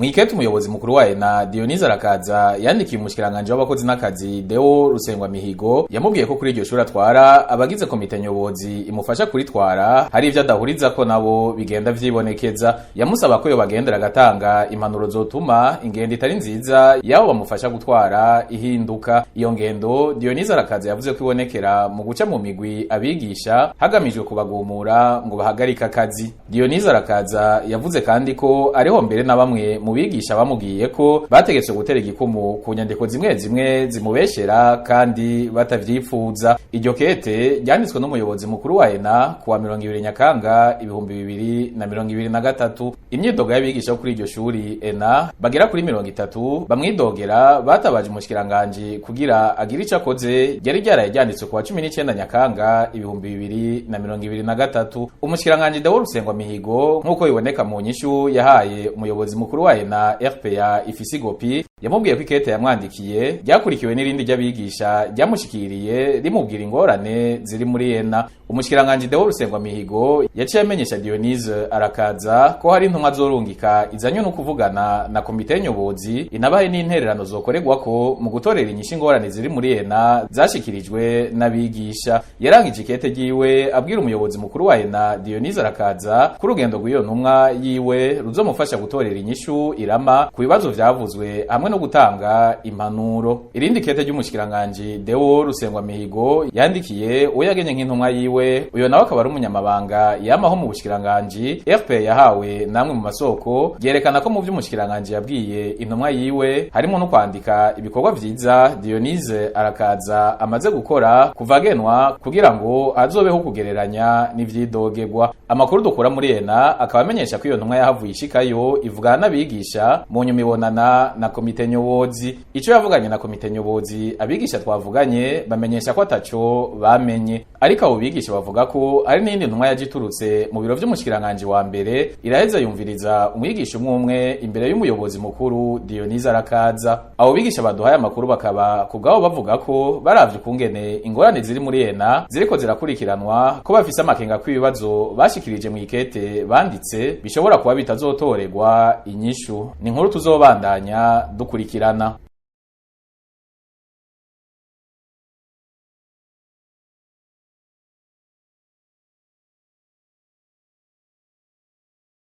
Mw'ikete umuyobozi mukuru wa ENA Dionise Arakaza yandikiye umushikiranganji w'abakozi n'akazi Deo Rusengwa Mihigo, yamubwiye ko kuri iryo shuri atwara abagize komite nyobozi imufasha kuritwara hari ivyo adahurizako nabo bigenda vyibonekeza. Yamusaba ko yobagendera agatanga impanuro zotuma ingendo itari nziza yabo bamufasha gutwara ihinduka. Iyo ngendo Dionise Arakaza yavuze ko ibonekera mu guca mu migwi abigisha hagamijwe kubagumura ngo bahagarike akazi. Dionise Arakaza yavuze kandi ko ariho mbere na bamwe mu bigisha bamubwiye ko bategetswe gutera igikumu ku nyandiko zimwe zimwe zimubeshera kandi batavyifuza. Iryo kete ryanditswe n'umuyobozi mukuru wa ENA kuwa 20 Nyakanga 2023. Imyidogo y'abigisha kuri iryo shuri ENA bagera kuri 30 bamwidogera batabaje umushikiranganji kugira agire ico akoze ryari ryaraye ryanditswe kuwa 19 Nyakanga 2023. Umushikiranganji Deo Rusengwa Mihigo, nk'uko biboneka mu nyishu yahaye umuyobozi mukuru wa ENA RPA Ifisigopi, yamubwiye ko ikete yamwandikiye ryakurikiwe n'irindi ry'abigisha ryamushikiriye rimubwira ingorane ziri muri ENA. Umushikiranganji Deo Rusengwa Mihigo yaciye amenyesha Dionise Arakaza ko hari intumwa zorungika izanywe no kuvugana na komite nyobozi inabaye n'intererano zokorerwako mu gutorera inyishu ingorane ziri muri ENA zashikirijwe n'abigisha. Yarangije ikete ryiwe abwira umuyobozi mukuru wa ENA Dionise Arakaza ko urugendo rw'iyo ntumwa yiwe ruzomufasha gutorera inyishu irama ku bibazo vyavuzwe hamwe no gutanga impanuro. Irindi kete ry'umushikiranganji Deo Rusengwa Mihigo yandikiye uwo yagenye nk'intumwa yiwe, uyo nawe akaba ari umunyamabanga yamaho mu bushikiranganji, RP yahawe namwe mu masoko, ryerekana ko mu vy'umushikiranganji yabwiye intumwa yiwe harimo no kwandika ibikorwa vyiza Dionise Arakaza amaze gukora kuva agenwa kugira ngo azobeho kugereranya n'ivyidogerwa. Amakuru dukura muri ENA akaba amenyesha ko iyo ntumwa yahavuye ishikayo ivugana n'abigisha, mu nyuma ibonana na komite nyobozi. Ico yavuganye na komite nyobozi, abigisha twavuganye bamenyesha ko ataco bamenye, ariko abo bigisha bavuga ko hari n'iyindi ntumwa yaje iturutse mu biro vy'umushikiranganji wa mbere iraheza yumviriza umwigisha umwe umwe imbere y'umuyobozi mukuru Dionise Arakaza. Abo bigisha baduhaye amakuru bakaba kubwabo bavuga ko baravye ukungene ingorane ziri muri ENA ziriko zirakurikiranwa, ko bafise amakenga ko ibibazo bashikirije mu ikete banditse bishobora kuba bitazotorerwa inyishu. Ni inkuru tuzobandanya dukurikirana.